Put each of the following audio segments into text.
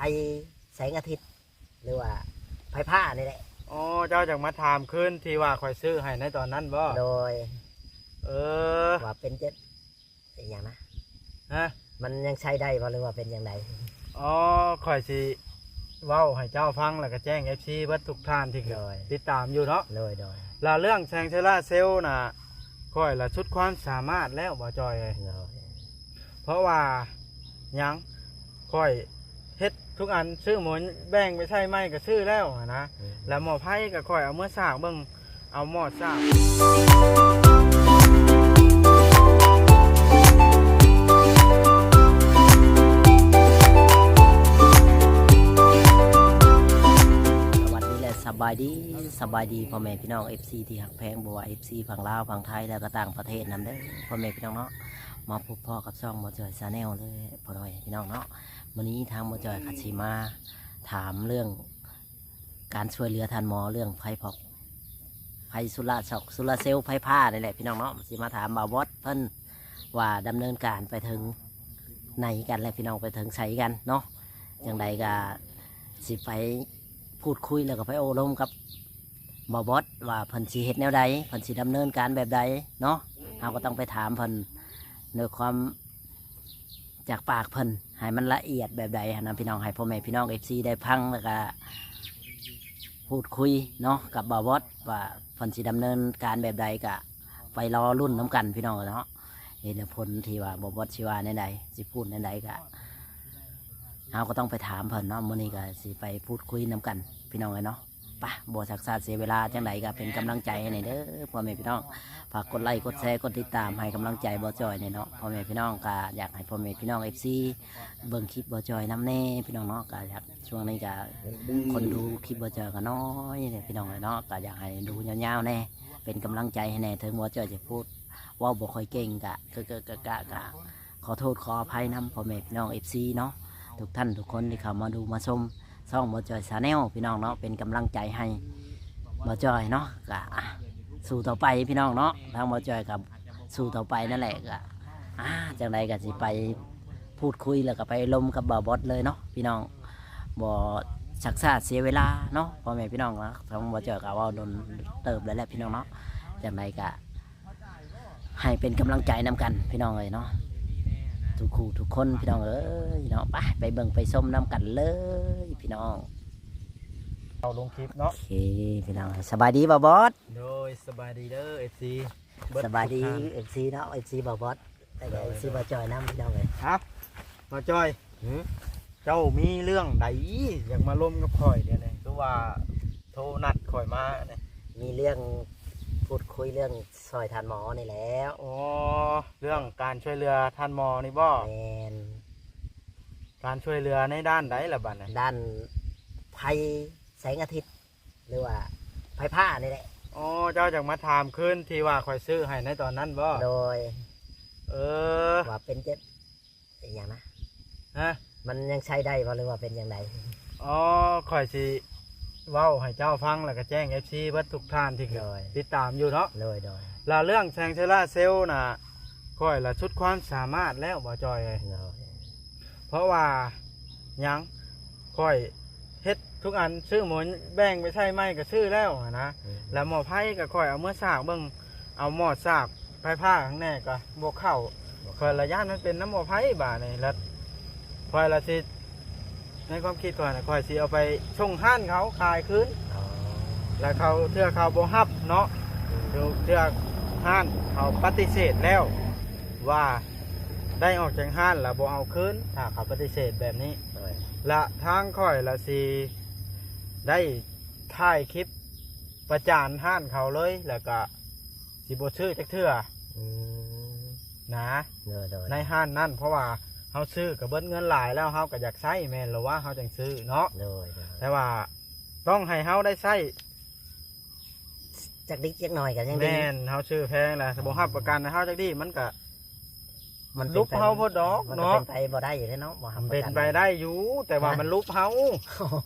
ໄຟແສງອາທິດ ຫຼືວ່າໄຟຟ້ານີ້ແຫຼະ. ອໍ ເຈົ້າຈັ່ງມາຖາມຄືນທີ່ວ່າຂ້ອຍຊື້ໃຫ້ໃນຕອນນັ້ນບໍ? ໂດຍ. ເອີ ວ່າເປັນຈັ່ງ ເປັນຫຍັງນະ? ຮະ? ມັນຍັງໃຊ້ໄດ້ບໍ່ ຫຼືວ່າເປັນຈັ່ງໃດ? ອໍ ຂ້ອຍຊິເວົ້າໃຫ້ເຈົ້າຟັງ ແລ້ວກໍແຈ້ງເອັຟຊີເບິດທຸກທ່ານທີ່ ໂດຍ ຕິດຕາມຢູ່ເນາະ. ໂດຍ ໂດຍ. ແລ້ວເລື່ອງແສງໂຊລາເຊວນະ ຂ້ອຍລະສຸດຄວາມສາມາດແລ້ວ ບໍ່ຈ່ອຍເອີຍ. ໂດຍ. ເພາະວ່າຫຍັງ? ຂ້ອຍເຮັດທຸກອັນ ຊື້ໝູນແບ່ງໄປໃສ່ໄມ້ກໍຊື້ແລ້ວຫັ້ນນະ. ອືມ. ແລ້ວໝໍ້ໄຟກໍຂ້ອຍເອົາເມືອສາກເບິ່ງ ເອົາໝໍ້ສາກ. ສະຫວັດດີ ແລະ ສະບາຍດີ, ສະບາຍດີພໍ່ແມ່ພີ່ນ້ອງເອັຟຊີທີ່ຮັກແພງ, ບໍ່ວ່າເອັຟຊີຝັ່ງລາວ, ຝັ່ງໄທ ແລ້ວກໍຕ່າງປະເທດນຳເດີ ພໍ່ແມ່ພີ່ນ້ອງເນາະ. ມາພົບພໍ້ກັບຊ່ອງບໍ່ຈ່ອຍ Channel ເດີ ພໍ່ແມ່ພີ່ນ້ອງເນາະ. ມື້ນີ້ທາງບໍ່ຈ່ອຍກໍຊິມາຖາມເລື່ອງ ການຊ່ວຍເຫຼືອທ່ານໝໍເລື່ອງໄຟຟອກ ໄຟໂຊລາ ໂຊລາເຊວ ໄຟຟ້ານີ້ແຫຼະພີ່ນ້ອງເນາະ. ຊິມາຖາມບ່າວບອດເພິ່ນວ່າດຳເນີນການໄປເຖິງໃນກັນແລ້ວພີ່ນ້ອງ, ໄປເຖິງໃສກັນເນາະ. ຈັ່ງໃດກໍຊິໄປພູດຄຸຍ ແລ້ວກໍໄປໂອ້ລົມກັບບ່າວບອດວ່າເພິ່ນຊິເຮັດແນວໃດ, ເພິ່ນຊິດຳເນີນການແບບໃດເນາະ. ເຮົາກໍຕ້ອງໄປຖາມເພິ່ນໂດຍຄວາມ ຈາກປາກເພິ່ນໃຫ້ມັນລະອຽດແບບໃດຫັ້ນນະພີ່ນ້ອງ, ໃຫ້ພໍ່ແມ່ພີ່ນ້ອງເອັຟຊີໄດ້ຟັງ ແລ້ວກະພູດຄຸຍເນາະກັບບ່າວບອດວ່າເພິ່ນຊິດຳເນີນການແບບໃດ ກະໄປລໍລຸ້ນນຳກັນພີ່ນ້ອງເນາະ. ເຫດແລະຜົນທີ່ວ່າບ່າວບອດຊິວ່າແນວໃດ ຊິພູດແນວໃດ ກະເຮົາກໍຕ້ອງໄປຖາມເພິ່ນເນາະ. ມື້ນີ້ກະຊິໄປພູດຄຸຍນຳກັນພີ່ນ້ອງເອີຍເນາະ. ປະ ບໍ່ຊັກຊ້າເສຍເວລາ, ຈັ່ງໃດກໍເປັນກຳລັງໃຈໃຫ້ແດ່ເດີພໍ່ແມ່ພີ່ນ້ອງ. ຝາກກົດໄລ ກົດແຊ ກົດຕິດຕາມໃຫ້ກຳລັງໃຈບໍ່ຈ່ອຍແດ່ເນາະ. ພໍ່ແມ່ພີ່ນ້ອງກໍຢາກໃຫ້ພໍ່ແມ່ພີ່ນ້ອງເອັຟຊີເບິ່ງຄລິບບໍ່ຈ່ອຍນຳແດ່ພີ່ນ້ອງເນາະ. ກໍຢາກ ຊ່ວງນີ້ກໍຄົນດູຄລິບບໍ່ຈ່ອຍກໍນ້ອຍແດ່ພີ່ນ້ອງເອີຍເນາະ, ກໍຢາກໃຫ້ດູຍາວໆແດ່ ເປັນກຳລັງໃຈໃຫ້ແດ່. ເຖິງບໍ່ຈ່ອຍຈະພູດເວົ້າບໍ່ຄ່ອຍເກັ່ງ ກະເກະໆກະກະ ຂໍໂທດຂໍອະໄພນຳພໍ່ແມ່ພີ່ນ້ອງເອັຟຊີເນາະ ທຸກທ່ານທຸກຄົນທີ່ເຂົ້າມາດູມາຊົມຊ່ອງບໍ່ຈ່ອຍ Channel ພີ່ນ້ອງເນາະ. ເປັນກຳລັງໃຈໃຫ້ບໍ່ຈ່ອຍເນາະ, ກະ ອ່ະ ສູ້ຕໍ່ໄປພີ່ນ້ອງເນາະ. ທາງບໍ່ຈ່ອຍກໍສູ້ຕໍ່ໄປນັ້ນແຫຼະ, ກະ ອ່າ ຈັ່ງໃດກໍຊິໄປພູດຄຸຍ ແລ້ວກໍໄປລົມກັບບ່າວບອດເລີຍເນາະພີ່ນ້ອງ. ບໍ່ຊັກຊ້າເສຍເວລາເນາະ ພໍ່ແມ່ພີ່ນ້ອງເນາະ. ທາງບໍ່ຈ່ອຍກໍເວົ້າດົນເຕີບແລ້ວແຫຼະພີ່ນ້ອງເນາະ. ຈັ່ງໃດກໍ ໃຫ້ເປັນກຳລັງໃຈນຳກັນພີ່ນ້ອງເອີຍເນາະ ທຸກຄູ່ທຸກຄົນພີ່ນ້ອງເອີຍເນາະ. ໄປ ໄປເບິ່ງໄປຊົມນຳກັນເລີຍພີ່ນ້ອງ. ເອົາລົງຄລິບເນາະ. ໂອເຄພີ່ນ້ອງ, ສະບາຍດີບ່າວບອດ. ໂດຍ ສະບາຍດີເດີເອັຟຊີເບິດ ສະບາຍດີທຸກທ່ານ ເອັຟຊີເນາະ, ເອັຟຊີບ່າວບອດ ແລ້ວກໍ ໂດຍ ເອັຟຊີບ່າວຈ່ອຍນຳພີ່ນ້ອງເອີຍ. ເອົ້າ ບ່າວຈ່ອຍ ຫື? ເຈົ້າມີເລື່ອງໃດຢາກມາລົມກັບຂ້ອຍດຽວນີ້ ຄືວ່າໂທນັດຂ້ອຍມານີ້? ມີເລື່ອງພູດຄຸຍເລື່ອງຊ່ອຍທ່ານໝໍນີ້ແຫຼະ. ອໍ ເລື່ອງການຊ່ວຍເຫຼືອທ່ານໝໍນີ້ບໍ? ແມ່ນ. ການຊ່ວຍເຫຼືອໃນດ້ານໃດລະບັດນີ້? ດ້ານໄຟແສງອາທິດ ຫຼືວ່າໄຟຟ້ານີ້ແຫຼະ. ອໍ ເຈົ້າຢາກມາຖາມຄືນທີ່ວ່າຂ້ອຍຊື້ໃຫ້ໃນຕອນນັ້ນບໍ? ໂດຍ. ເອີ ວ່າເປັນຈັ່ງ ເປັນຫຍັງນະ? ຮະ? ມັນຍັງໃຊ້ໄດ້ບໍ່ ຫຼືວ່າເປັນຈັ່ງໃດ? ອໍ ຂ້ອຍຊິເວົ້າໃຫ້ເຈົ້າຟັງ ແລ້ວກໍແຈ້ງເອັຟຊີເບິດທຸກທ່ານທີ່ ໂດຍ ຕິດຕາມຢູ່ເນາະ. ໂດຍ ໂດຍ. ແລ້ວເລື່ອງແສງໂຊລາເຊວນະ ຂ້ອຍລະສຸດຄວາມສາມາດແລ້ວ ບໍ່ຈ່ອຍເອີຍ. ໂດຍ. ເພາະວ່າຫຍັງ? ຂ້ອຍເຮັດທຸກອັນ, ຊື້ໝູນແບ່ງໄປໃສ່ໄມ້ກໍຊື້ແລ້ວຫັ້ນນະ. ອືມ. ແລ້ວໝໍ້ໄຟກໍຂ້ອຍເອົາເມືອສາກເບິ່ງ, ເອົາໝໍ້ສາກໄຟຟ້າຂ້າງແນ່ກໍບໍ່ເຂົ້າ. ບໍ່ເຂົ້າ. ຂ້ອຍລະຢ້ານມັນເປັນນຳໝໍ້ໄຟບາດນີ້ ລະຂ້ອຍລະຊິ ໃນຄວາມຄິດຂ້ອຍນະ ຂ້ອຍຊິເອົາໄປສົ່ງຮ້ານເຂົາຂາຍຄືນ. ອໍ. ແລ້ວເຂົາ ເທື່ອເຂົາບໍ່ຮັບເນາະ, ອືມ ເທື່ອຮ້ານເຂົາປະຕິເສດແລ້ວ ວ່າໄດ້ອອກຈາກຮ້ານແລ້ວບໍ່ເອົາຄືນ ຖ້າເຂົາປະຕິເສດແບບນີ້. ໂດຍ. ລະທາງຂ້ອຍລະຊິໄດ້ຖ່າຍຄລິບປະຈານຮ້ານເຂົາເລີຍ ແລ້ວກະຊິບໍ່ຊື້ຈັກເທື່ອ. ອືມ. ນະ. ໂດຍ ໂດຍ. ໃນຮ້ານນັ້ນ ເພາະວ່າເຮົາຊື້ກໍເບິດເງິນຫຼາຍແລ້ວ ເຮົາກໍຢາກໃຊ້ ແມ່ນລະວະ ເຮົາຈັ່ງຊື້ເນາະ. ໂດຍ ໂດຍ. ແຕ່ວ່າຕ້ອງໃຫ້ເຮົາໄດ້ໃຊ້ ຈັກນິດຈັກໜ້ອຍກໍຍັງດີ. ແມ່ນ, ເຮົາຊື້ແພງແລ້ວ ອືມ ບໍ່ຮັບປະກັນໃຫ້ເຮົາຈັກດີ້ ມັນກໍ ມັນເປັນໄປ ລຸບເຮົາໂພດດອກເນາະ. ມັນກໍເປັນໄປບໍ່ໄດ້ຢູ່ເດ້ເນາະ ບໍ່ຮັບປະກັນ. ເປັນໄປໄດ້ຢູ່ ແຕ່ວ່າ ຮະ? ມັນລຸບເຮົາ.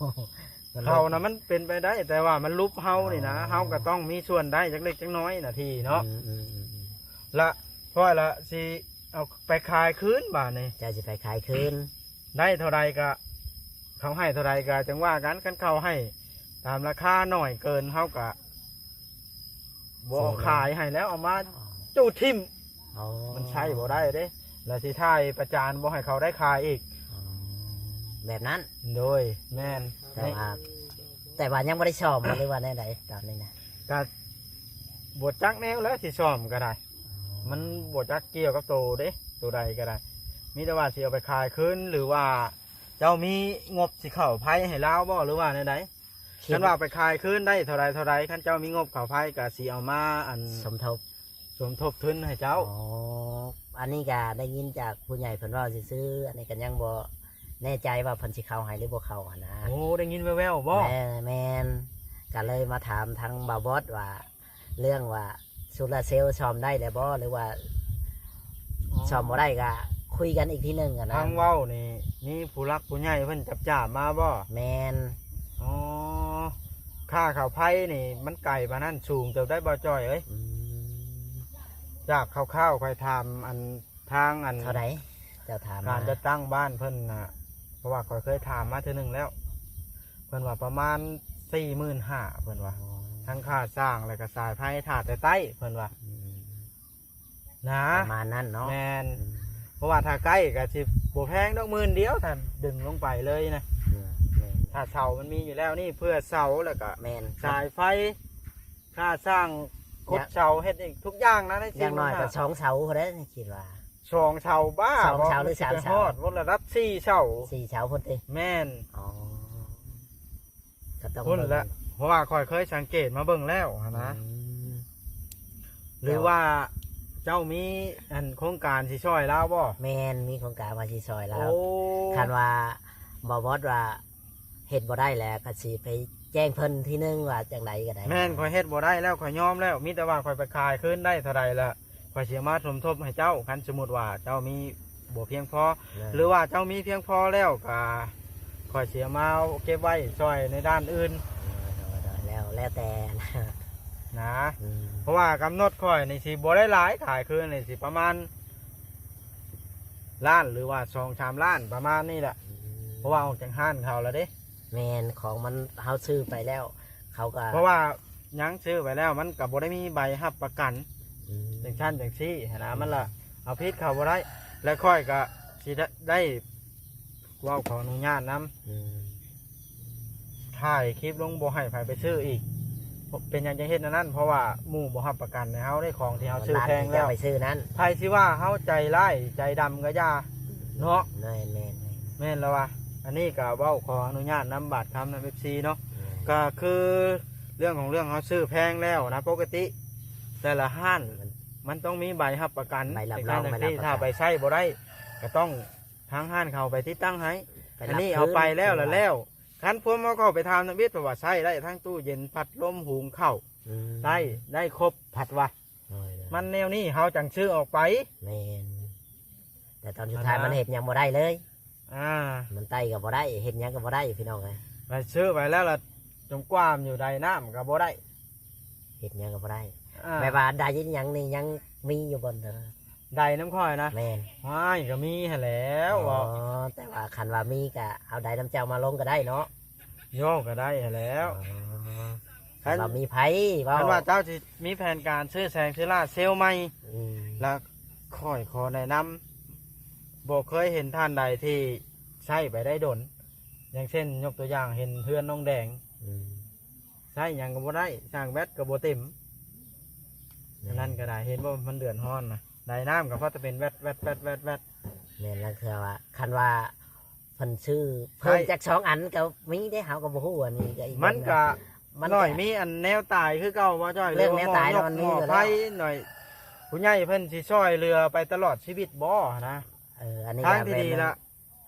ມັນລຸບ ເຂົານະມັນເປັນໄປໄດ້ ແຕ່ວ່າມັນລຸບເຮົານີ້ນະ. ອໍ. ເຮົາກໍຕ້ອງມີສ່ວນໄດ້ຈັກເລັກຈັກນ້ອຍນະ ທີ່ເນາະ. ອືມ ອືມ ອືມ ອືມ. ລະຂ້ອຍລະຊິເອົາໄປຂາຍຄືນບາດນີ້. ເຈົ້າຊິໄປຂາຍຄືນ ໄດ້ເທົ່າໃດກໍ ເຂົາໃຫ້ເທົ່າໃດກໍຈັ່ງວ່າກັນ, ຄັນເຂົາໃຫ້ຕາມລາຄາໜ້ອຍເກີນ ເຮົາກໍບໍ່ຂາຍໃຫ້ແລ້ວ, ເອົາມາຈູດຖິ້ມ. ອໍ ມັນໃຊ້ບໍ່ໄດ້ເດ້ ແລ້ວຊິຖ່າຍປະຈານບໍ່ໃຫ້ເຂົາໄດ້ຂາຍອີກ. ອໍ ແບບນັ້ນ. ໂດຍ ແມ່ນ. ແຕ່ວ່າ ແຕ່ວ່າຍັງບໍ່ໄດ້ສ້ອມບໍ່ ຫຼືວ່າແນວໃດຕອນນີ້ນະ? ກໍບໍ່ຈັກແນວແລ້ວ ຊິສ້ອມກໍໄດ້. ອໍ ມັນບໍ່ຈັກກ່ຽວກັບໂຕເດ້ ໂຕໃດກໍໄດ້ ມີແຕ່ວ່າຊິເອົາໄປຂາຍຄືນ ຫຼືວ່າເຈົ້າມີງົບຊິເຂົ້າໄພໃຫ້ລາວບໍ່ ຫຼືວ່າແນວໃດ? ຄິດ ຄັນວ່າໄປຂາຍຄືນໄດ້ເທົ່າໃດເທົ່າໃດ ຄັນເຈົ້າມີງົບເຂົ້າໄພກໍຊິເອົາມາ ອັນ ສົມທົບ ສົມທົບທຶນໃຫ້ເຈົ້າ. ອໍ ອັນນີ້ກໍໄດ້ຍິນຈາກຜູ້ໃຫຍ່ເພິ່ນເວົ້າຊື່ໆ ອັນນີ້ກໍຍັງບໍ່ແນ່ໃຈວ່າເພິ່ນຊິເຂົ້າໃຫ້ ຫຼືບໍ່ເຂົ້າຫັ້ນນະ. ໂອ້ ໄດ້ຍິນແວ່ວໆບໍ່? ແມ່ນ ແມ່ນ. ກໍເລີຍມາຖາມທາງບ່າວບອດວ່າ ເລື່ອງວ່າໂຊລາເຊວສ້ອມໄດ້ແລ້ວບໍ່ ຫຼືວ່າ ອໍ ສ້ອມບໍ່ໄດ້ກໍຄຸຍກັນອີກທີໜຶ່ງຫັ້ນນະ. ທາງເວົ້ານີ້ມີຜູ້ຫຼັກຜູ້ໃຫຍ່ເພິ່ນຈັບຈາບມາບໍ່? ແມ່ນ. ອໍ ຄ່າເຂົ້າໄຟນີ້ມັນໄກປານນັ້ນ ສູງເຕີບໄດ້ບໍ່ຈ້ອຍເອີຍ? ອືມ ຈາກຄ່າວໆ ຂ້ອຍຖາມອັນ ທາງອັນ ເທົ່າໃດ ເຈົ້າຖາມມາ? ການຈັດຕັ້ງບ້ານເພິ່ນນະ ເພາະວ່າຂ້ອຍເຄີຍຖາມມາເທື່ອໜຶ່ງແລ້ວ ເພິ່ນວ່າປະມານສີ່ໝື່ນຫ້າ ເພິ່ນວ່າ. ອໍ ທັງຄ່າສ້າງ ແລ້ວກໍສາຍໄຟຖ້າແຕ່ໃຕ້ ເພິ່ນວ່າ. ອືມ ນະ ປະມານນັ້ນເນາະ. ແມ່ນ. ອືມ ເພາະວ່າຖ້າໃກ້ກໍຊິບໍ່ແພງດອກ ໝື່ນດຽວ ຖ້າດຶງລົງໄປເລີຍນະ. ແມ່ນ ແມ່ນ. ຖ້າເສົາມັນມີຢູ່ແລ້ວນີ້ ເພື່ອເສົາ ແລ້ວກໍ ແມ່ນ ສາຍໄຟ ຄ່າສ້າງ ກົດເສົາ ເຮັດອີກທຸກຢ່າງນະ ໃນສີ່ໝື່ນຫ້າ ຢ່າງໜ້ອຍກໍສອງເສົາພຸ້ນແຫຼະ ຄິດວ່າ. ສອງເສົາ ບ້າ ສອງເສົາ ບໍ່ ຫຼື ສາມເສົາ? ຮອດ ລະດັບສີ່ເສົາ ສີ່ເສົາພຸ້ນຕິ? ແມ່ນ. ອໍ ກໍຕ້ອງ ພຸ້ນແຫຼະ ເບິ່ງ ເພາະວ່າຂ້ອຍເຄີຍສັງເກດມາເບິ່ງແລ້ວຫັ້ນນະ. ອືມ ຫຼືວ່າເຈົ້າມີອັນໂຄງການຊິຊ່ອຍລາວບໍ່? ແມ່ນ ມີໂຄງການວ່າຊິຊ່ອຍລາວ. ໂອ້ ຄັນວ່າບ່າວບອດວ່າເຮັດບໍ່ໄດ້ແລ້ວ ກໍຊິໄປແຈ້ງເພິ່ນທີໜຶ່ງວ່າຈັ່ງໃດກໍໄດ້. ແມ່ນ ຂ້ອຍເຮັດບໍ່ໄດ້ແລ້ວ ຂ້ອຍຍອມແລ້ວ ມີແຕ່ວ່າຂ້ອຍໄປຂາຍຄືນໄດ້ເທົ່າໃດລະ ຂ້ອຍຊິມາສົມທົບໃຫ້ເຈົ້າ. ຄັນສົມມຸດວ່າເຈົ້າມີບໍ່ພຽງພໍ ແມ່ນ ຫຼືວ່າເຈົ້າມີພຽງພໍແລ້ວ ກະຂ້ອຍຊິມາເກັບໄວ້ຊ່ອຍໃນດ້ານອື່ນ. ໂດຍ ໂດຍ ໂດຍ ແລ້ວ ແລ້ວແຕ່ນະ. ອືມ ເພາະວ່າກຳນົດຂ້ອຍນີ້ຊິບໍ່ໄດ້ຫຼາຍ ຂາຍຄືນນີ້ຊິປະມານລ້ານ ຫຼືວ່າສອງສາມລ້ານ ປະມານນີ້ແຫຼະ. ອືມ ເພາະວ່າອອກຈາກຮ້ານເຂົາແລ້ວເດ້. ແມ່ນ ຂອງມັນ ເຮົາຊື້ໄປແລ້ວ ເຂົາກໍ ເພາະວ່າຫຍັງ ຊື້ໄປແລ້ວມັນກໍບໍ່ໄດ້ມີໃບຮັບປະກັນ ອືມ ຈັ່ງຊັ້ນຈັ່ງຊີ້ຫັ້ນນະ. ອືມ ມັນລະເອົາຜິດເຂົາບໍ່ໄດ້ ແລະຂ້ອຍກໍຊິໄດ້ ໄດ້ເວົ້າຂໍອະນຸຍາດນຳ. ອືມ ຖ່າຍຄລິບລົງ ບໍ່ໃຫ້ໃຜໄປຊື້ອີກ. ເປັນຫຍັງຈັ່ງເຮັດແນວນັ້ນ? ເພາະວ່າໝູ່ບໍ່ຮັບປະກັນໃຫ້ເຮົາໄດ້ ຂອງທີ່ເຮົາຊື້ແພງແລ້ວ ໄປຊື້ນັ້ນ ໃຜຊິວ່າເຮົາໃຈຮ້າຍໃຈດຳກໍຢ່າເນາະ. ແມ່ນ ແມ່ນ ແມ່ນ ແມ່ນແລ້ວວ່າ ອັນນີ້ກໍເວົ້າຂໍອະນຸຍາດນຳບາດຄຳນຳ ເອັຟຊີ ເນາະ. ແມ່ນ ກໍຄືເລື່ອງຂອງເລື່ອງ ເຮົາຊື້ແພງແລ້ວນະ ປົກກະຕິແຕ່ລະຮ້ານມັນ ມັນຕ້ອງມີໃບຮັບປະກັນ ໃບຮັບຮອງ ໃບຮັບປະກັນ ຖ້າໄປໃຊ້ບໍ່ໄດ້ ກໍຕ້ອງທາງຮ້ານເຂົາໄປຕິດຕັ້ງໃຫ້. ໄປ ອັນນີ້ເອົາໄປແລ້ວລະແລ້ວ. ຄັນພວມເຮົາເຂົ້າໄປຖາມທຳອິດ ເພາະວ່າໃຊ້ໄດ້ທັງຕູ້ເຢັນ ພັດລົມ ຫຸງເຂົ້າ ອືມ ໄດ້ ໄດ້ຄົບ ພັດວ່າ ໂດຍ ມັນແນວນີ້ ເຮົາຈັ່ງຊື້ອອກໄປ. ແມ່ນ ແຕ່ຕອນສຸດທ້າຍ ອັນນະ ມັນເຮັດຫຍັງບໍ່ໄດ້ເລີຍ. ອ່າ ມັນໄຕ້ກໍບໍ່ໄດ້ ເຮັດຫຍັງກໍບໍ່ໄດ້ ພີ່ນ້ອງເອີຍ. ໄປຊື້ໄປແລ້ວລະ ຈົມກວາມຢູ່ໃດນ້ຳກໍບໍ່ໄດ້ ເຮັດຫຍັງກໍບໍ່ໄດ້. ອ່າ ແບບວ່າໄດ້ຫຍັງນີ້ ຍັງມີຢູ່ບໍ່? ໄດ້ນຳຂ້ອຍນະ? ແມ່ນ. ວ້າຍ ກໍມີຫັ້ນແຫຼ້ວ. ອໍ ເວົ້າ ແຕ່ວ່າຄັນວ່າມີກໍເອົາໄດ້ນຳເຈົ້າມາລົງກໍໄດ້ເນາະ? ໂຍ ກໍໄດ້ຫັ້ນແຫຼ້ວ. ອໍ ຄັນ ຄັນວ່າມີໃຜເວົ້າ ຄັນວ່າເຈົ້າຊິມີແຜນການຊື້ແສງໂຊລາເຊວໃໝ່ ອືມ ລະຂ້ອຍຂໍແນະນຳ ບໍ່ເຄີຍເຫັນທ່ານໃດທີ່ໃຊ້ໄປໄດ້ດົນ ຢ່າງເຊັ່ນ ຍົກຕົວຢ່າງ ເຫັນເຮືອນນ້ອງແດງ ອືມ ໃຊ້ຫຍັງກໍບໍ່ໄດ້ ສ້າງແບັດກໍບໍ່ເຕັມ. ແມ່ນ ອັນນັ້ນກໍໄດ້ ເຫັນບໍ່ ມັນເດືອດຮ້ອນນະ ໄດ້ນ້ຳກໍພໍແຕ່ເປັນແວັດໆໆໆ. ແມ່ນ ລາງເທື່ອວ່າ ຄັນວ່າເພິ່ນຊື້ເພີ່ມ ໃຊ້ ຈັກສອງອັນກໍມີເດ້ ເຮົາກໍບໍ່ຮູ້. ອັນນີ້ກໍອີກ ມັນກໍ ມັນກໍ ໜ້ອຍມີອັນແນວຕາຍຄືເກົ່າບໍ່ຈ້ອຍ? ເລື່ອງແນວຕາຍ ຫຼືວ່າໝໍນົກ ມັນມີຢູ່ແລ້ວ ໝໍໄຟໜ້ອຍ ຜູ້ໃຫຍ່ເພິ່ນຊິຊ່ອຍເຫຼືອໄປຕະຫຼອດຊີວິດບໍ່ນະ? ເອີ ອັນນີ້ ທາງທີ່ດີລະ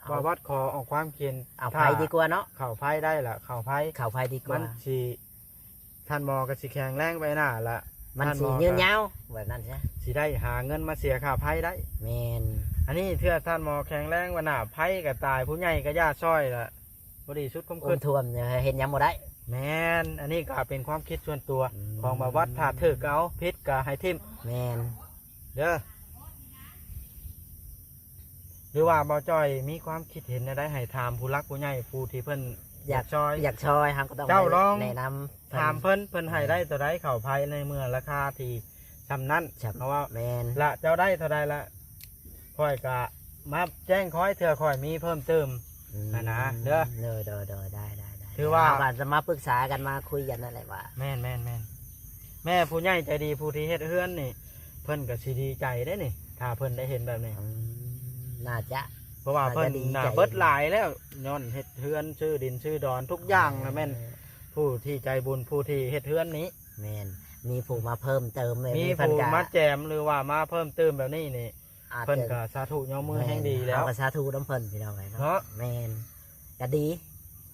ເອົາ ບ່າວວັດຂໍອອກຄວາມຄິດເຫັນ ເອົາໄຟດີກວ່າເນາະ. ເຂົ້າໄຟໄດ້ລະ ເຂົ້າໄຟ ເຂົ້າໄຟດີກວ່າ ມັນຊິ ທ່ານໝໍກໍຊິແຂງແຮງໄປໜ້າລະ ມັນຊິຍືນຍາວແບບນັ້ນຊະ ຊິໄດ້ຫາເງິນມາເສຍຄ່າໄຟໄດ້. ແມ່ນ ອັນນີ້ເທື່ອທ່ານໝໍແຂງແຮງໄປໜ້າ ໄຟກໍຕາຍ ຜູ້ໃຫຍ່ກໍຢ່າຊ່ອຍລະ ບໍ່ດີສຸດຄວາມຄິດ ໂອນຖ້ວມເຮັດຫຍັງບໍ່ໄດ້. ແມ່ນ ອັນນີ້ກໍເປັນຄວາມຄິດສ່ວນຕົວ ອືມ ຂອງບ່າວວັດ ຖ້າຖືກກໍເອົາ ຜິດກໍໃຫ້ຖິ້ມ. ແມ່ນ ເດີ. ຫຼືວ່າບ່າວຈ້ອຍມີຄວາມຄິດເຫັນແນວໃດ ໃຫ້ຖາມຜູ້ຫຼັກຜູ້ໃຫຍ່ ຜູ້ທີ່ເພິ່ນຢາກຊ່ອຍ ຢາກຊ່ອຍ ເຮົາກໍຕ້ອງ ເຈົ້າລອງ ແນະນຳເພິ່ນ ຖາມເພິ່ນ ເພິ່ນໃຫ້ໄດ້ເທົ່າໃດເຂົ້າໄຜ ໃນເມື່ອລາຄາທີ່ຊ່ຳນັ້ນ ຊ່ຳ ເພາະວ່າ ແມ່ນ ລະເຈົ້າໄດ້ເທົ່າໃດລະ ຂ້ອຍກະມາແຈ້ງຂ້ອຍ ເທື່ອຂ້ອຍມີເພີ່ມເຕີມ ອືມ ຫັ້ນນະເດີ. ໂດຍ ໂດຍ ໂດຍ ໄດ້ ໄດ້ ໄດ້ ຖືວ່າ ເຮົາກໍຈະມາປຶກສາກັນ ມາຄຸຍກັນນັ້ນແຫຼະວ່າ ແມ່ນ ແມ່ນ ແມ່ນ ແມ່ຜູ້ໃຫຍ່ໃຈດີຜູ້ທີ່ເຮັດເຮືອນນີ້ ເພິ່ນກໍຊິດີໃຈເດ້ນີ້ ຖ້າເພິ່ນໄດ້ເຫັນແບບນີ້ ອືມ ໜ້າຈະ ເພາະວ່າເພິ່ນ ໜ້າຈະດີໃຈ ເບິດຫຼາຍແລ້ວ ຍ້ອນເຮັດເຮືອນ ຊື້ດິນຊື້ດອນ ທຸກຢ່າງ ເອີ ນະແມ່ນ ເອີ ຜູ້ທີ່ໃຈບຸນ ຜູ້ທີ່ເຮັດເຮືອນນີ້ ແມ່ນ ມີຜູ້ມາເພີ່ມເຕີມແບບນີ້ ມີຜູ້ ເພິ່ນກໍ ມາແຈມ ຫຼືວ່າມາເພີ່ມເຕີມແບບນີ້ນີ້ ອາດຈະ ເພິ່ນກໍສາທຸຍໍມືແຮງດີແລ້ວ ເຮົາກໍສາທຸນຳເພິ່ນ ພີ່ນ້ອງເອີຍເນາະ ເນາະ ແມ່ນ ກໍດີ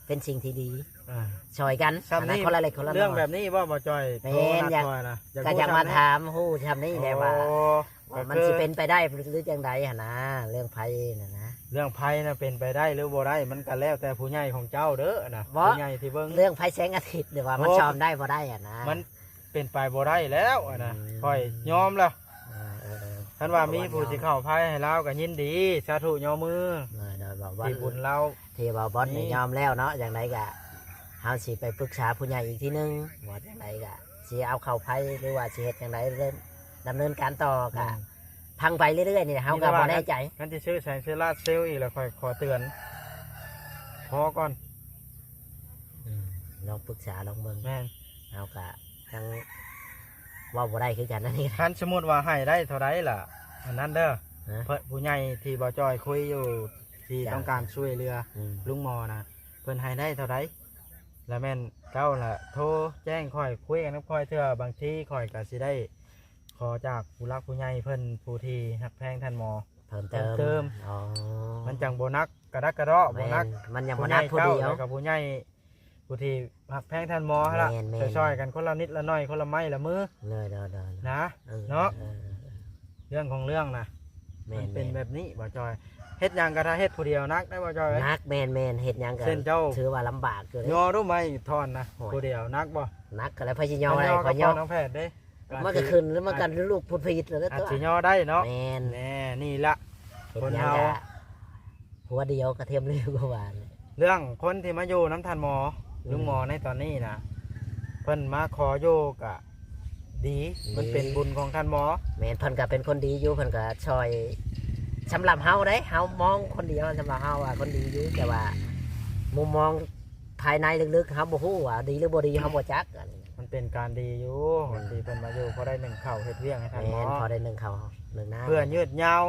ເປັນສິ່ງທີ່ດີ ອ່າ ຊ່ອຍກັນ ຊ່ຳນີ້ ຄົນລະເລັກຄົນລະນ້ອຍ ເລື່ອງແບບນີ້ບໍ່ ບ່າວຈ້ອຍ ແມ່ນ ໂທມາ ຢາກ ຂ້ອຍນະ ຢາກ ກໍຢາກມາຖາມຮູ້ຊ່ຳນີ້ແຫຼະວ່າ ໂອ້ ວ່າມັນ ກໍຄື ຊິເປັນໄປໄດ້ຫຼືຈັ່ງໃດຫັ້ນນະ ເລື່ອງໄພຫັ້ນນະ ເລື່ອງໄພນະ ເປັນໄປໄດ້ຫຼືບໍ່ໄດ້ ມັນກໍແລ້ວແຕ່ຜູ້ໃຫຍ່ຂອງເຈົ້າເດີນະ ບໍ່ ຜູ້ໃຫຍ່ທີ່ເບິ່ງ ເລື່ອງໄຟແສງອາທິດ ຫຼືວ່າມັນ ໂອ້ ຊອມໄດ້ບໍ່ໄດ້ຫັ້ນນະ ມັນ ເປັນໄປບໍ່ໄດ້ແລ້ວຫັ້ນນະ ອືມ ຂ້ອຍຍອມແລ້ວ ເອີ ເອີ ເອີ ຄັນວ່າມີຜູ້ຊິເຂົ້າໄພໃຫ້ລາວກໍຍິນດີ ສາທຸຍໍມື ເອີ ເອີ ທີ່ບຸນລາວ ທີ່ວ່າບອດນີ້ຍອມແລ້ວເນາະ ຈັ່ງໃດກໍເຮົາຊິໄປປຶກສາຜູ້ໃຫຍ່ອີກທີໜຶ່ງ ວ່າຈັ່ງໃດກໍຊິເອົາເຂົ້າໄພ ຫຼືວ່າຊິເຮັດຈັ່ງໃດ ດຳເນີນການຕໍ່ ກໍ ແມ່ນ ຟັງໄປເລື້ອຍໆນີ້ ເຮົາກໍບໍ່ແນ່ໃຈ ມີແຕ່ວ່າຄັນຊິຊື້ແສງໂຊລາເຊວອີກແລ້ວ ຂ້ອຍຂໍເຕືອນ ພໍກ່ອນ ອືມ ລອງປຶກສາລອງເບິ່ງ ແມ່ນ ເຮົາກະຍັງເວົ້າບໍ່ໄດ້ຄືກັນອັນນີ້ ຄັນສົມມຸດວ່າໃຫ້ໄດ້ເທົ່າໃດລະ ອັນນັ້ນເດີ ຮະ ເພິ່ນ ຜູ້ໃຫຍ່ທີ່ບ່າວຈ້ອຍຄຸຍຢູ່ ທີ່ ເຈົ້າ ຕ້ອງການຊ່ວຍເຫຼືອ ອືມ ລຸງໝໍນະ ເພິ່ນໃຫ້ໄດ້ເທົ່າໃດ ລະແມ່ນເຈົ້າລະໂທແຈ້ງຂ້ອຍ ຄຸຍກັນກັບຂ້ອຍເທື່ອ ບາງທີຂ້ອຍກະຊິໄດ້ຂໍຈາກຜູ້ຫຼັກຜູ້ໃຫຍ່ເພິ່ນ ຜູ້ທີ່ຮັກແພງທ່ານໝໍ ເພີ່ມເຕີມ ເພີ່ມເຕີມ ອໍ ມັນຈັ່ງບໍ່ໜັກ ກະດັກກະເດາະ ບໍ່ໜັກ ແມ່ນ ມັນຍັງບໍ່ໜັກຜູ້ໃຫຍ່ເຈົ້າ ຜູ້ດຽວ ແລ້ວກໍຜູ້ໃຫຍ່ຜູ້ທີ່ຮັກແພງທ່ານໝໍຫັ້ນລະ ແມ່ນໆ ຊ່ອຍໆກັນຄົນລະນິດລະໜ້ອຍ ຄົນລະໄມ້ລະມື ໂດຍໆ ນະ ເອີ ເນາະ ເອີ ເອີ ເລື່ອງຂອງເລື່ອງນະ ແມ່ນໆ ມັນເປັນແບບນີ້ ບ່າວຈ້ອຍ ເຮັດຫຍັງກໍຖ້າເຮັດຜູ້ດຽວໜັກໄດ໋ ບ່າວຈ້ອຍ ໜັກ ແມ່ນໆ ເຮັດຫຍັງກໍ ເຊັ່ນເຈົ້າ ຖືວ່າລຳບາກຢູ່ເດ້ ຍໍດູໄມ້ທ່ອນນະ ໂອ້ຍ ຜູ້ດຽວໜັກບໍ່? ໜັກ ກໍແລ້ວໃຜຊິຍໍໄດ້ ຂ້ອຍຍໍ ນ້ອງແພດເດ້ ມັນກໍຂຶ້ນ ແລ້ວມັນກໍລຸກພຸດຜິດແລ້ວ ອາດຊິຍໍໄດ້ເນາະ ແມ່ນ ແນ່ ນີ້ລະ ເຮັດ ຄົນເຮົາ ຫຍັງກໍ ຫົວດຽວກະທຽມເລວກວ່າຫວານ ເລື່ອງຄົນທີ່ມາຢູ່ນຳທ່ານໝໍ ອືມ ລຸງໝໍໃນຕອນນີ້ນະ ເພິ່ນມາຂໍຢູ່ກະດີ ດີ ມັນເປັນບຸນຂອງທ່ານໝໍ ແມ່ນ ເພິ່ນກະເປັນຄົນດີຢູ່ ເພິ່ນກະຊ່ອຍ ສຳລັບເຮົາເດ້ ເຮົາມອງຄົນດຽວ ສຳລັບເຮົາວ່າຄົນດີຢູ່ ແຕ່ວ່າມຸມມອງ ພາຍໃນເລິກໆ ເຮົາບໍ່ຮູ້ວ່າດີຫຼືບໍ່ດີ ເຮົາບໍ່ຈັກ ອັນນີ້ ມັນເປັນການດີຢູ່ ອືມ ທີ່ເພິ່ນມາຢູ່ ພໍໄດ້ໜຶ້ງເຂົ້າເຮັດວຽກໃຫ້ທ່ານ ແມ່ນ ເນາະ ພໍໄດ້ໜຶ້ງເຂົ້າໜຶ້ງນ້ຳ ເພື່ອຍືດຍາວ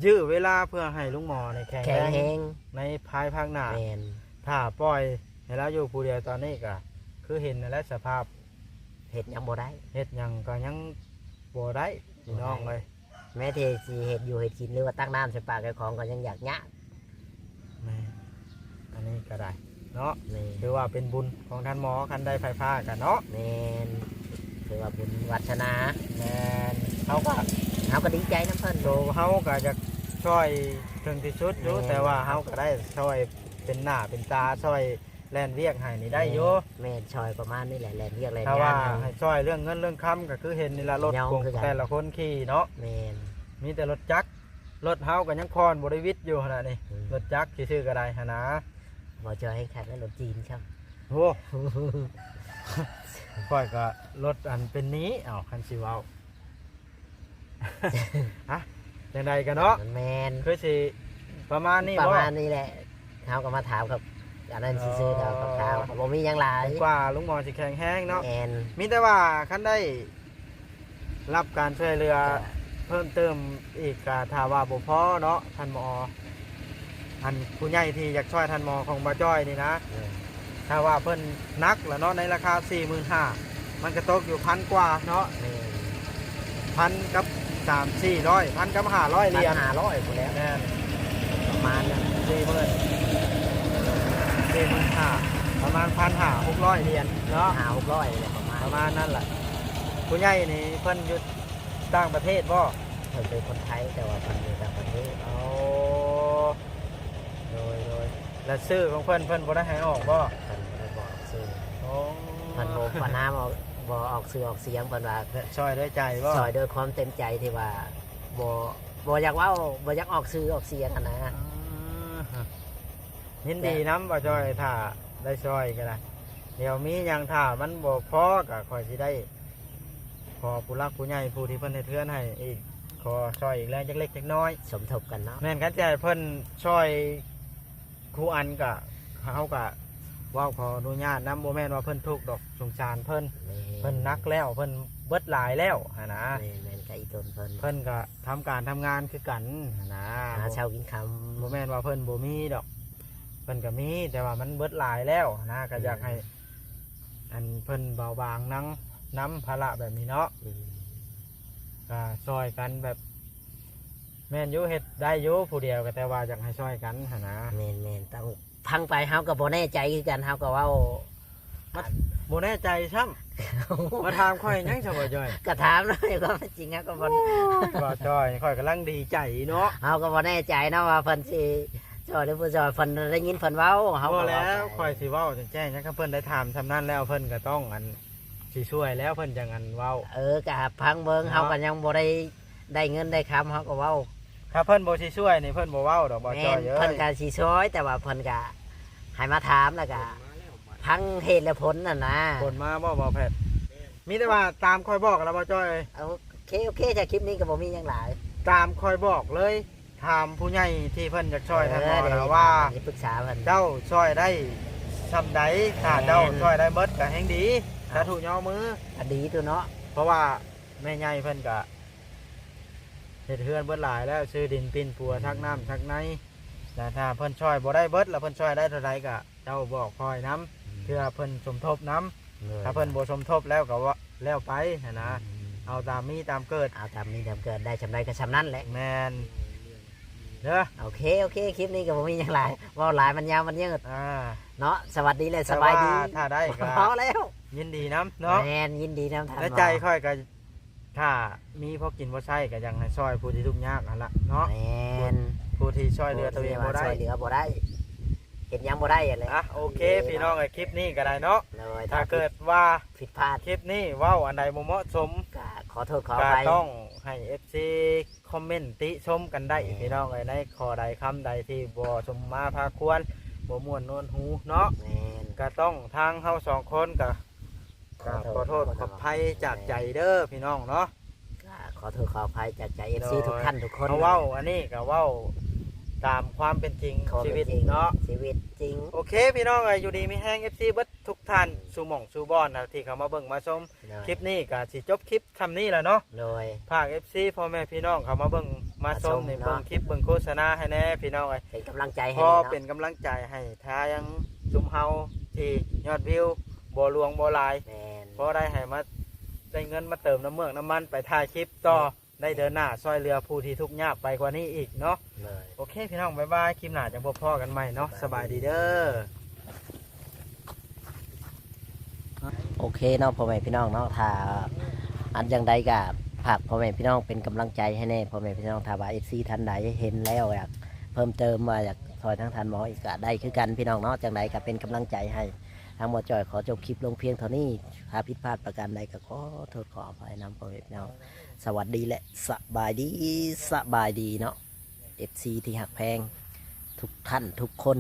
ຍື້ເວລາເພື່ອໃຫ້ລຸງໝໍນີ້ແຂງ ແຂງແຮງ ແຮງໃນພາຍພາກໜ້າ ແມ່ນ ຖ້າປ່ອຍໃຫ້ລາວຢູ່ຜູ້ດຽວຕອນນີ້ກະ ຄືເຫັນນັ້ນແຫຼະສະພາບ ເຮັດຫຍັງບໍ່ໄດ້ ເຮັດຫຍັງກໍຍັງບໍ່ໄດ້ ພີ່ນ້ອງເອີຍ ແມ້ແຕ່ຊິເຮັດຢູ່ເຮັດກິນ ຫຼືວ່າຕັກນ້ຳໃສ່ປາກເຈົ້າຂອງກໍຍັງຢາກຍາກ ແມ່ນ ອັນນີ້ກໍໄດ້ເນາະ ແມ່ນ ຖືວ່າເປັນບຸນຂອງທ່ານໝໍ ຄັນໄດ້ໄຟຟ້າກັນເນາະ ແມ່ນ ຖືວ່າບຸນວາດສະໜາ ແມ່ນ ເຮົາກໍ ເຮົາກໍດີໃຈນຳເພິ່ນ ໂຕເຮົາກໍຢາກຊ່ອຍເຖິງທີ່ສຸດຢູ່ ແມ່ນ ແຕ່ວ່າເຮົາກໍໄດ້ຊ່ອຍເປັນໜ້າເປັນຕາ ຊ່ອຍ ແລ່ນວຽກໃຫ້ນີ້ໄດ້ຢູ່ ແມ່ນ ແມ່ນ ຊ່ອຍປະມານນີ້ແຫຼະ ແລ່ນວຽກແລ່ນງານ ຖ້າວ່າໃຫ້ຊ່ອຍເລື່ອງເງິນເລື່ອງຄຳ ກໍຄືເຫັນນີ້ລະ ລົດຂອງແຕ່ລະຄົນຂີ່ເນາະ ແມ່ນ ມີແຕ່ລົດຈັກ ລົດເຮົາກໍຍັງຜ່ອນບໍ່ໄດ້ວິດຢູ່ຫັ້ນນະນີ້ ອືມ ລົດຈັກຊິຊື້ກໍໄດ້ຫັ້ນນະ ບໍ່ຊ່ອຍໃຫ້ຄັກແລ້ວ ລົດຈີນຊ້ຳ ໂອ້ ຂ້ອຍກໍລົດອັນເປັນໜີ້ ເອົ້າ ຄັນຊິເວົ້າ ຮະ ຈັ່ງໃດກໍເນາະ ແມ່ນ ຄືຊິປະມານນີ້ ປະມານນີ້ແຫຼະ ເຮົາກໍມາຖາມກັບອັນນັ້ນຊື່ໆ ເອີ ດອກ ຄຳຖາມກໍບໍ່ມີຫຍັງຫຼາຍ ກວ່າລຸງໝໍຊິແຂງແຮງເນາະ ແມ່ນ ມີແຕ່ວ່າຄັນໄດ້ຮັບການຊ່ວຍເຫຼືອ ກໍ ເພີ່ມເຕີມອີກ ກໍຖ້າວ່າບໍ່ພໍເນາະ ທ່ານໝໍ ອັນຜູ້ໃຫຍ່ທີ່ຢາກຊ່ອຍທ່ານໝໍຂອງບ່າວຈ້ອຍນີ້ນະ ເອີ ຖ້າວ່າເພິ່ນໜັກລະເນາະ ໃນລາຄາສີ່ໝື່ນຫ້າ ມັນກໍຕົກຢູ່ພັນກວ່າເນາະ ແມ່ນ ພັນກັບສາມສີ່ຮ້ອຍ ພັນກັບຫ້າຮ້ອຍຫຼຽນ ພັນຫ້າຮ້ອຍພຸ້ນແຫຼະ ແມ່ນ ປະມານນັ້ນ ສີ່ໝື່ນ ສີ່ໝື່ນຫ້າ ປະມານພັນຫ້າຫົກຮ້ອຍຫຼຽນເນາະ ຫ້າຫົກຮ້ອຍແຫຼະ ປະມານ ປະມານນັ້ນແຫຼະ ຜູ້ໃຫຍ່ນີ້ເພິ່ນຢູ່ຕ່າງປະເທດບໍ່? ເພິ່ນເປັນຄົນໄທ ແຕ່ວ່າເພິ່ນຢູ່ຕ່າງປະເທດ ອໍ ໂດຍ ໂດຍ ແລະ ຊື່ຂອງເພິ່ນ ເພິ່ນບໍ່ໄດ້ໃຫ້ອອກບໍ່? ເພິ່ນບໍ່ໄດ້ບອກຊື່ ອໍ ເພິ່ນບໍ່ປະນາມອອກ ບໍ່ອອກຊື່ອອກສຽງ ເພິ່ນວ່າ ແລະ ຊ່ອຍດ້ວຍໃຈບໍ່? ຊ່ອຍດ້ວຍຄວາມເຕັມໃຈທີ່ວ່າບໍ່ ບໍ່ຢາກເວົ້າ ບໍ່ຢາກອອກຊື່ອອກສຽງຫັ້ນນະ. ອ່າ ຍິນດີນຳ ບໍ່ຈ້ອຍ ຖ້າໄດ້ຊ່ອຍກໍໄດ້. ດຽວມີຫຍັງ ຖ້າມັນບໍ່ພໍກໍຂ້ອຍຊິໄດ້ຂໍຜູ້ຫຼັກຜູ້ໃຫຍ່ ຜູ້ທີ່ເພິ່ນເຮັດເຮືອນໃຫ້ອີກ ຂໍຊ່ອຍອີກແລງຈັກເລັກຈັກນ້ອຍ ສົມທົບກັນເນາະ. ແມ່ນ ຄັນຊິໃຫ້ເພິ່ນຊ່ອຍ ຄູອັນກະ ເຮົາກະເວົ້າຂໍອະນຸຍາດນຳ ບໍ່ແມ່ນວ່າເພິ່ນທຸກດອກ ສົງສານເພິ່ນ. ແມ່ນ ເພິ່ນໜັກແລ້ວ ເພິ່ນເບິດຫຼາຍແລ້ວຫັ້ນນະ. ແມ່ນໆ ກະອີຕົນເພິ່ນ ເພິ່ນກະທຳການທຳງານຄືກັນຫັ້ນນະ ຫາເຊົ້າກິນຄ່ຳ. ບໍ່ແມ່ນວ່າເພິ່ນບໍ່ມີດອກ ເພິ່ນກະມີ ແຕ່ວ່າມັນເບິດຫຼາຍແລ້ວຫັ້ນນະ. ກະຢາກໃຫ້ ແມ່ນ ອັນເພິ່ນເບົາບາງນັງ ນຳພາລະແບບນີ້ເນາະ. ອືມ ກະຊ່ອຍກັນແບບ ແມ່ນຢູ່ ເຮັດໄດ້ຢູ່ຜູ້ດຽວ ກໍແຕ່ວ່າຢາກໃຫ້ຊ່ອຍກັນຫັ້ນນະ. ແມ່ນໆ ຕ້ອງຟັງໄປ ເຮົາກໍບໍ່ແນ່ໃຈຄືກັນ ເຮົາກໍເວົ້າ ມາ ບໍ່ແນ່ໃຈຊ້ຳ ມາຖາມຂ້ອຍຫຍັງຊະ ບໍ່ຈ້ອຍ? ກໍຖາມເນາະ ຄວາມເປັນຈິງເຮົາກໍບໍ່ ໂອ້ຍ ບໍ່ຈ້ອຍ ຂ້ອຍກຳລັງດີໃຈເນາະ. ເຮົາກໍບໍ່ແນ່ໃຈເນາະວ່າເພິ່ນຊິຊ່ອຍຫຼືບໍ່ຊ່ອຍ ເພິ່ນໄດ້ຍິນເພິ່ນເວົ້າ ເຮົາກໍເວົ້າໄປ. ບໍ່ແລ້ວ ຂ້ອຍຊິເວົ້າແຈ້ງໆ ຫຍັງ ຄັນເພິ່ນໄດ້ຖາມສ່ຳນັ້ນແລ້ວ ເພິ່ນກໍຕ້ອງ ອັນ ຊິຊ່ວຍແລ້ວເພິ່ນຈັ່ງ ອັນ ເວົ້າ. ເອີ ກະຟັງເບິ່ງ ເນາະ ເຮົາກໍຍັງບໍ່ໄດ້ ໄດ້ເງິນໄດ້ຄຳ ເຮົາກໍເວົ້າ. ຖ້າເພິ່ນບໍ່ຊິຊ່ວຍນີ້ ເພິ່ນບໍ່ເວົ້າດອກ ບໍ່ ແມ່ນ ຈ້ອຍເອີຍ. ເພິ່ນກໍຊິຊ່ອຍ ແຕ່ວ່າເພິ່ນກໍໃຫ້ມາຖາມ ແລ້ວກໍຟັງເຫດແລະຜົນຫັ້ນນະ. ຜົນມາບໍ່ ບໍ່ແພດ? ມີແຕ່ວ່າຕາມຂ້ອຍບອກແລ້ວ ບໍ່ຈ້ອຍ. ໂອເຄ ໂອເຄ ຈາກຄລິບນີ້ກໍບໍ່ມີຫຍັງຫຼາຍ ຕາມຂ້ອຍບອກເລີຍ. ຖາມຜູ້ໃຫຍ່ທີ່ເພິ່ນຢາກຊ່ອຍ ເອີ ທ່ານໝໍນະວ່າ ຊິປຶກສາເພິ່ນ ເຈົ້າຊ່ອຍໄດ້ສ່ຳໃດ? ຖ້າ ແມ່ນ ເຈົ້າຊ່ອຍໄດ້ເບິດກໍແຮ່ງດີ. ສາທຸຍໍມື ກໍດີຕົວເນາະ ເພາະວ່າແມ່ໃຫຍ່ເພິ່ນກໍເຮັດເຮືອນເບິດຫຼາຍແລ້ວ ຊື້ດິນປິ່ນປົວ ອືມ ສັກນ້ຳສັກໃນ. ແລະ ຖ້າເພິ່ນຊ່ອຍບໍ່ໄດ້ເບິດ ແລ້ວເພິ່ນຊ່ອຍໄດ້ເທົ່າໃດກໍ ເຈົ້າບອກຂ້ອຍນຳ ອືມ ເພື່ອເພິ່ນສົມທົບນຳ. ໂດຍ ຖ້າເພິ່ນບໍ່ສົມທົບແລ້ວກໍວ່າແລ້ວໄປຫັ້ນນະ. ອືມ ເອົາຕາມມີຕາມເກີດ ເອົາຕາມມີຕາມເກີດ ໄດ້ສ່ຳໃດກໍສ່ຳນັ້ນແຫຼະ. ແມ່ນເດີ. ໂອເຄ ໂອເຄ ຄລິບນີ້ກໍບໍ່ມີຫຍັງຫຼາຍ ເວົ້າຫຼາຍມັນຍາວມັນຍືດ ອ່າ ເນາະ. ສະຫວັດດີ ແລະ ສະບາຍດີ. ແຕ່ວ່າຖ້າໄດ້ກໍພໍແລ້ວ ຍິນດີນຳເນາະ. ແມ່ນ ຍິນດີນຳທ່ານ. ໃນໃຈຂ້ອຍກໍ ຖ້າມີພໍກິນພໍໃຊ້ກໍຢາກໃຫ້ຊ່ອຍຜູ້ທີ່ທຸກຍາກຫັ້ນລະເນາະ. ແມ່ນ ຜູ້ທີ່ຊ່ອຍເຫຼືອຕົວເອງບໍ່ໄດ້ ຊ່ອຍເຫຼືອບໍ່ໄດ້ ເຮັດຫຍັງບໍ່ໄດ້ຫັ້ນແຫຼະ. ອ່ະ ໂອເຄ ໂອເຄ ພີ່ນ້ອງເອີຍ ຄລິບນີ້ກໍໄດ້ເນາະ. ໂດຍ ຖ້າເກີດວ່າຜິດພາດ ຄລິບນີ້ເວົ້າອັນໃດບໍ່ເໝາະສົມ ກໍຂໍໂທດຂໍອະໄພ ກໍຕ້ອງໃຫ້ເອັຟຊີຄອມເມັນຕິຊົມກັນໄດ້. ແມ່ນ ພີ່ນ້ອງເອີຍ ໃນຂໍ້ໃດຄຳໃດທີ່ບໍ່ສົມມາພາຄວນ ບໍ່ມ່ວນນວນຫູເນາະ. ແມ່ນ ກໍຕ້ອງ ທາງເຮົາສອງຄົນກໍ ກໍຂໍໂທດ ກໍຂໍໂທດຂໍອະໄພຈາກໃຈເດີພີ່ນ້ອງເນາະ. ກໍຂໍໂທດຂໍອະໄພຈາກໃຈເອັຟຊີ ໂດຍ ທຸກທ່ານທຸກຄົນ. ເຮົາເວົ້າອັນນີ້ກໍເວົ້າຕາມຄວາມເປັນຈິງ ຄວາມເປັນຈິງ ຊີວິດເນາະ ຊີວິດຈິງ. ໂອເຄ ພີ່ນ້ອງເອີຍ ຢູ່ດີມີແຮງເອັຟຊີເບິດທຸກທ່ານ ອືມ ສູ່ໝ່ອງສູ່ບ່ອນນະ ທີ່ເຂົ້າມາເບິ່ງມາຊົມ. ໂດຍ ຄລິບນີ້ກໍຊິຈົບຄລິບຊ່ຳນີ້ແຫຼະເນາະ. ໂດຍ ຝາກເອັຟຊີ ພໍ່ແມ່ພີ່ນ້ອງເຂົ້າມາເບິ່ງມາຊົມ ມາຊົມ ໃນເບິ່ງ ເນາະ ຄລິບເບິ່ງໂຄສະນາໃຫ້ແດ່ພີ່ນ້ອງເອີຍ ເປັນກຳລັງໃຈໃຫ້ ພໍ ເນາະ ເປັນກຳລັງໃຈໃຫ້ທາງຊຸມເຮົາທີ່ຍອດວິວບໍ່ຫຼວງບໍ່ຫຼາຍ. ແມ່ນ ພໍໄດ້ໃຫ້ມາ ໄດ້ເງິນມາເຕີມນ້ຳເມືອກນ້ຳມັນໄປຖ່າຍຄລິບຕໍ່. ແມ່ນ ໄດ້ເດີນໜ້າຊ່ອຍເຫຼືອຜູ້ທີ່ທຸກຍາກໄປກວ່ານີ້ອີກເນາະ. ໂດຍ ໂອເຄ ພີ່ນ້ອງ ບາຍບາຍ ຄລິບໜ້າຈັ່ງພົບພໍ້ກັນໃໝ່ເນາະ. ສະບາຍດີເດີ. ໂອເຄເນາະ ພໍ່ແມ່ພີ່ນ້ອງເນາະ ຖ້າອັນຈັ່ງໃດກໍຝາກພໍ່ແມ່ພີ່ນ້ອງເປັນກຳລັງໃຈໃຫ້ແດ່ ພໍ່ແມ່ພີ່ນ້ອງ. ຖ້າວ່າເອັຟຊີທ່ານໃດເຫັນແລ້ວຢາກເພີ່ມເຕີມ ວ່າຢາກຊ່ອຍທາງທ່ານໝໍອີກກໍໄດ້ຄືກັນພີ່ນ້ອງເນາະ. ຈັ່ງໃດກໍເປັນກຳລັງໃຈໃຫ້ ທາງໝໍຈ່ອຍຂໍຈົບຄລິບລົງພຽງເທົ່ານີ້. ຖ້າຜິດພາດປະການໃດກໍຂໍໂທດຂໍອະໄພນຳ ພໍ່ແມ່ພີ່ນ້ອງ. ສະຫວັດດີ ແລະ ສະບາຍດີ ສະບາຍດີເນາະ ເອັຟຊີທີ່ຮັກແພງທຸກທ່ານທຸກຄົນ.